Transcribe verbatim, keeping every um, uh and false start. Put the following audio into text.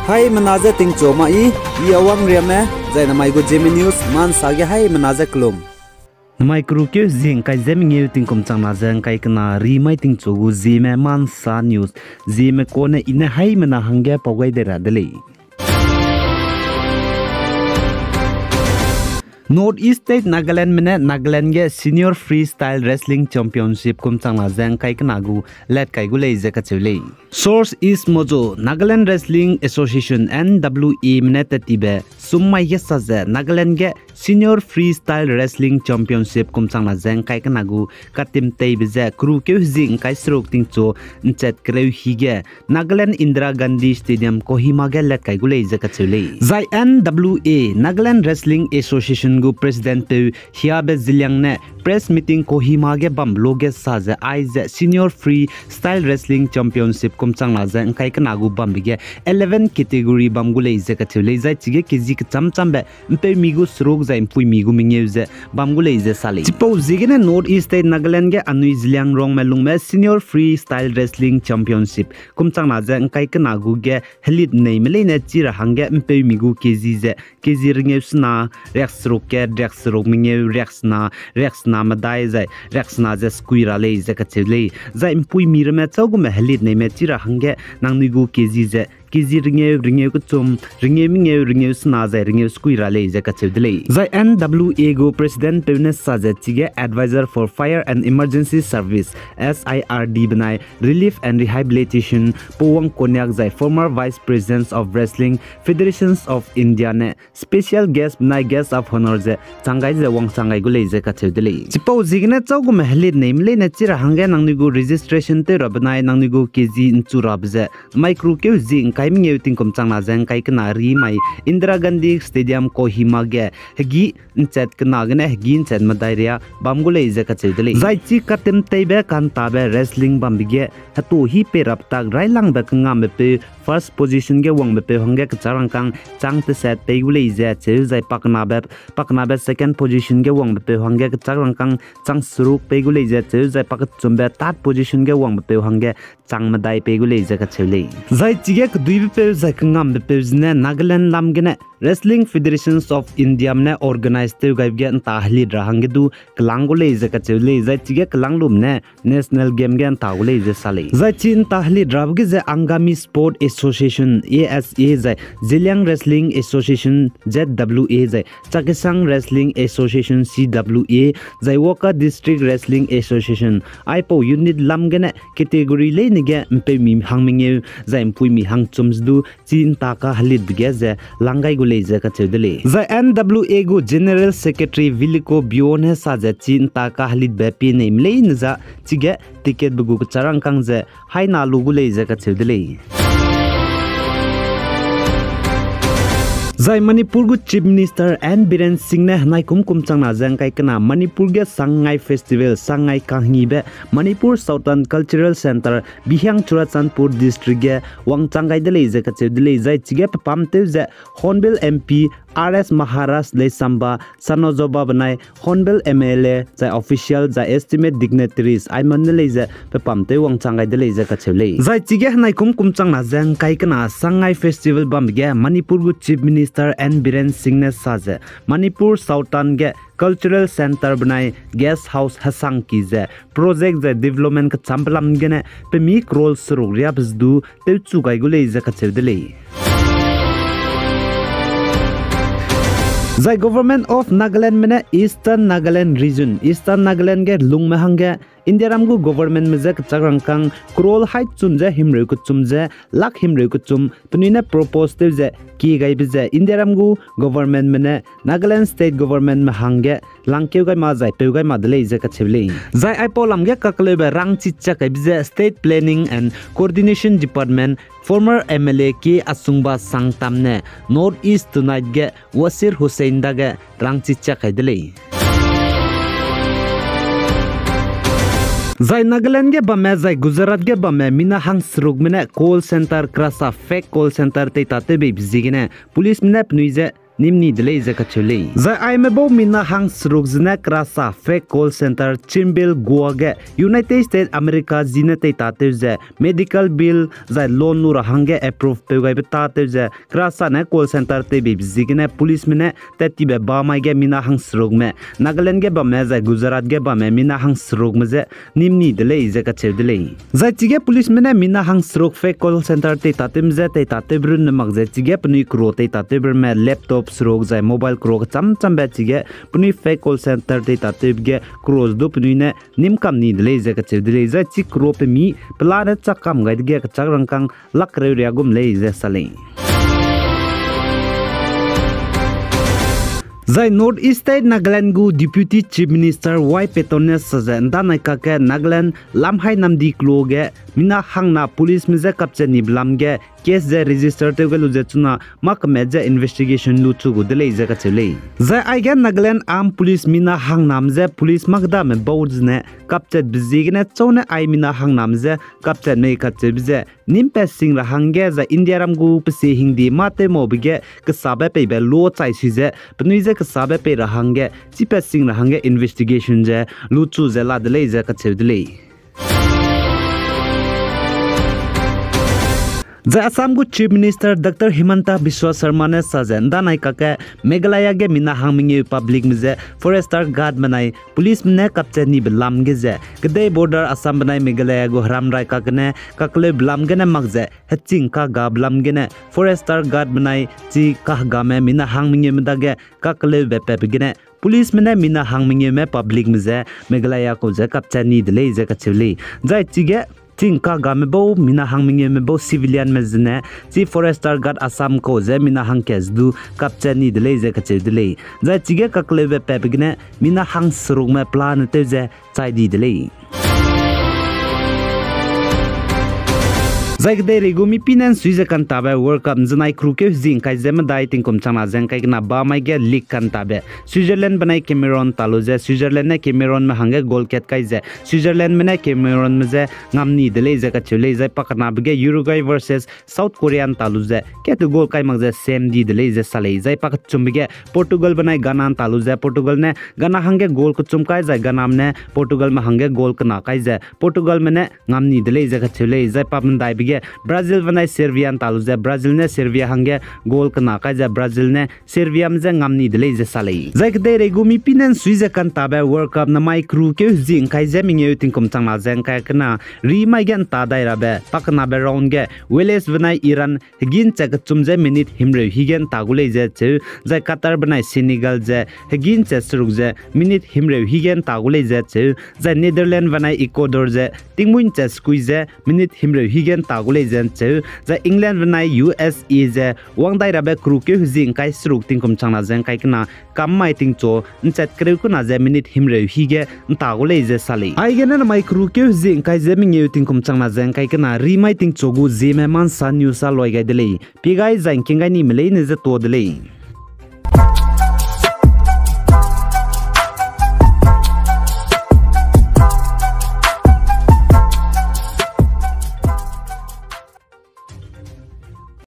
Haimena je tingchu ma i, i Awang Riame, zai namai gu Zeme News, mansa ge haimena je kelum. Namai kerukeu zie ngkai ze mengeu tingkum changna ze ngkai kena rimai tingchu gu Zeme mansa news, Zeme kone i ne haimena hangge pau gai de ra de lei. North East State Nagalandme ne Nagaland ge Senior Freestyle Wrestling Championship kum changna ze ngkai kena gu lat kai gu lei ze kacheu lei. Source is Mojo, Nagaland Wrestling Association, N W A me ne tat tibe sum mai ge sa ze Nagaland ge Senior Freestyle Wrestling Championship kum changna ze ngkai kena gu katim teibe ze kerukeu zie ngkai seruk tingchu nchat kereu hi ge Nagaland Indira Gandhi Stadium Kohima ge lat kai gu lei ze kacheu lei. Zai N W A, Nagaland Wrestling Association gu President peu Hiabe Zeliang ne press meeting Kohima ge bambe lu ge sa ze aize Senior Freestyle Wrestling Championship kum changna ze ngkai kena gu bambe ge eleven category bam gu lei ze kacheu lei. Zai chige kezi kecham chambe mpeumi gu seruk zai mpuimi gu mengeu ze bam gu lei ze sa lei. Chipau ziegene North East State Nagaland ge anui Zeliangrongme lungme Senior Freestyle Wrestling Championship kum changna ze ngkai kena gu ge helit neime leine chi ra hangge mpeumi gu kezi ze kezi rengeu sena, riak seruk ge riak seruk mengeu, riak sena, riak sena medai zai riak sena ze sekui ra lei ze kacheu lei. Zai mpuimi ramme chau gume helit neime chi ra hangge nangnui gu kezi ze kezi rengeu, rengeu kechum, rengeu mengeu, rengeu sena zai rengeu sekui ra lei ze kacheu de lei. Zai N W A gu President peu ne sa ze chige Advisor for Fire and Emergency Service, S I R D benai Relief and Rehabilitation, Pu Wang Konyak zai former Vice President of Wrestling Federations of India ne special guest benai guest of honour ze chang gai ze wangchang gai gu lei ze kacheu de lei. Chipau ziegene chau gume helit neime leine chi ra hangge nangnui gu registration tew ra benai nangnui gu kezi nchu rabe ze mai kerukeu zie ngkai mengeu tingkum changna ze ngkai kena rimai Indira Gandhi Stadium Kohima ge hegî nchat kena gene hegî nchat medai ria bam gu lei ze kacheu de lei. Zai chi katim teibe kantabe wrestling bambe ge hetu hi pei rap tak railangbe kengambe peu first position ge wangbe peu hangge kechak rangkâng chang teset pei gu lei ze cheu zai pakenabe, pakenabe second position ge wangbe peu hangge kechak rangkâng chang seruk pei gu lei ze cheu zai pakechumbe third position ge wangbe peu hangge chang medai pei gu lei ze kacheu lei. Zai chige keduibe peu zai kengambe peu zene Nagaland lam gene Wrestling Federations of India me ne organize tew gaibe ge nta helit ra hangge du kelang gu lei ze kacheu lei. Zai chige kelang lum ne National Game ge nta gu lei ze sa lei. Zai chi nta helit rabe ge ze Angami Sport Association, A S A, zai Zeliang Wrestling Association, Z W A, zai Chakhesang Wrestling Association, C W A, zai Wokha District Wrestling Association, aipau unit lam gene category leine ge mpeumi hang mengeu, zai mpuimi hang chum ze du chi nta kahelitbe ge ze lang gai gu lei ze kacheu de lei. Zai N W A gu General Secretary Viliko Bio ne sa ze chi nta kahelitbe pie neime leine za chige ticketbe gu kechak rangkâng ze haina lu gu lei ze kacheu de lei. Zai Manipur gu Chief Minister N Biren Singh ne henaikum kum changna ze ngkai kena Manipur ge Sangai Festival, Sangai Kahngibe Manipur Southern Cultural Centre, Bihiang Churachandpur District ge wangchang gai de lei ze kacheu de lei. Zai chige pepam tew ze Hornbill M P R S Maharaj Leishemba, Sanojoba benai Hornbill M L A zai official zai esteemed dignitaries aimam ne lei ze pepam tew wangchang gai de lei ze kacheu lei. Zai chige henaikum kum changna ze ngkai kena Sangai Festival bambe ge Manipur gu Chief Minister N Biren Singh ne sa ze Manipur Southern ge Cultural Centre benai Guest House hesangki ze project zai development kechambe lam gene pemi crore seruk riabe ze du tewchu gai gu lei ze kacheu de lei. Zai Government of Nagaland me ne Eastern Nagaland Region, Eastern Nagaland ge lungme hangge Indiaram gu governmentme je kechak rangkâng crore haî chum ze himreu kechum ze lakh himreu kechum penui ne propose tew ze kie gaibe ze Indiaram gu governmentme ne Nagaland State Governmentme hangge langkeu gai ma zai peu gai ma de lei ze kacheu lei. Zai aipau lam ge kakleube rangchi chak kaibe ze State Planning and Coordination Department former M L A K Asungba Sangtam ne North East Tonight ge Wasir Hussain dage rangchi chak kai de lei. Zai Nagaland ge bamme zai Gujarat ge bamme mina hangserukme ne call centre krasa fake call centre teita tewbeibe ziegene policeme ne penui je nim ni de lei ze kacheu lei. Zai aime bau mina hang seruk zene kerasa fake call center Chimbil Goa ge United States America zine teitatew ze medical bill zai loan lu ra hangge approve peu gaibe tatew ze kerasa ne call center tewbeibe ziegene policeme ne tat tibe bamai ge mina hang serukme Nagaland ge bamme zai Gujarat ge bamme mina hang serukme je nim ni de lei ze kacheu de lei. Zai chige policeme ne mina hang seruk fake call center teitatewme je teitatewbe runne mak ze chige penui kro teitatewbe ramme laptop seruk zai mobile kro kecham chambe chige penui fake call center teitatewbe ge kro ze du penui ne nim kam ni de lei ze kacheu de lei. Zai chi kro pemi pelane chak kam gai dege kechak rangkâng lak kereu riagum lei ze sa lei. Zai North East State Nagaland gu Deputy Chief Minister Y Patton ne sa ze ndanai kakge Nagaland Lamhai Namdi klo ge mina hangna policeme je kapchat nibe lam ge case ze register tew ge lu ze chuna mâ kemet ze investigation lu chu gu de lei ze kacheu lei. Zai aige Nagaland Armed Police mina hangname je police mâ kedame bau zene kapchatbe ziegene chaune ai mina hangname je kapchat mei kacheube ze nimpat sing ra hangge zai Indiaram gu pesie hingdi mâ tew maube ge kesabe peibe law chai sui ze penui je kesabe pei ra hangge chipat sing ra hangge investigation ze lu chu ze la de lei ze kacheu de lei. Zai Assam gu Chief Minister Doctor Himanta Biswa Sarma ne sa ze ndanai kakge Meghalaya ge mina hang mengeu publicme je forest guard benai policeme ne kapchat nibe lam ge ze kedei border Assam benai Meghalaya gu heramrai kakgene kakleube lam gene mak ze heching kagabe lam gene forest guard benai chi kahegame mina hang mengeume dage kakleube patbe gene policeme ne mina hang mengeume publicme je Meghalaya kau ze kapchat ni de lei ze kacheu lei. Zai chige ching kagame bau mina hang mengeume bau civilianme zene chi forest guard Assam kau ze mina hangkat ze du kapchat ni de lei ze kacheu de lei. Zai chige kakleube patbe gene mina hang serukme pelane tew ze chai di de lei. Zai kedeirei gu mipine ’nsui ze kantabe World Cup ’nzenai kerukeu hezi ’ngkai ze medai tingkum changna ze ’ngkai kena bamai ge league kantabe Switzerland benai Cameroon ta lu ze Switzerland ne Cameroonme hangge goal kat kai ze Switzerlandme ne Cameroonme je ngam ni de lei ze kacheu lei. Zai pakenabe ge Uruguay versus South Korea ’nta lu ze kat goal kai mak ze same di de lei ze sa lei. Zai pakechumbe ge Portugal benai Ghana ’nta lu ze Portugal ne Ghana hangge goal kechum kai zai Ghaname ne Portugalme hangge goal kena kai ze Portugalme ne ngam ni de lei ze kacheu lei. Zai pamendaibe ge Brazil benai Serbia ’nta lu ze Brazil ne Serbia hangge goal kena kai ze Brazil ne Serbiame je ngam ni de lei ze sa lei. Zai kedeirei gu mipine ’nsui ze kantabe World Cup namai kerukeu hezi ’ngkai ze mengeu tingkum changna ze ’ngkai kena rimai ge ’nta dai rabe pakenabe round ge Wales benai Iran hegî ’nchat kechum ze minute himreu hî ge ’nta gu lei ze cheu, zai Qatar benai Senegal ze hegî ’nchat seruk ze minute himreu hî ge ’nta gu lei ze cheu, zai Netherlands benai Ecuador ze tingmuî ’nchat sekui ze minute himreu hî ge ’nta gu lei ze cheu, zai England benai U S A ze wang dai rabe kerukeu hezi ’ngkai seruk tingkum changna ze ’ngkai kena kam mai tingchu ’nchat kereu kena ze minute himreu hî ge ’nta gu lei ze sa lei. Aigene namai kerukeu hezi ’ngkai ze mengeu tingkum changna ze ’ngkai kena rimai tingchu gu Zeme Mansa News a loi gai de lei. Pie gai zai ’ngking gai nime leine ze tuâ de lei.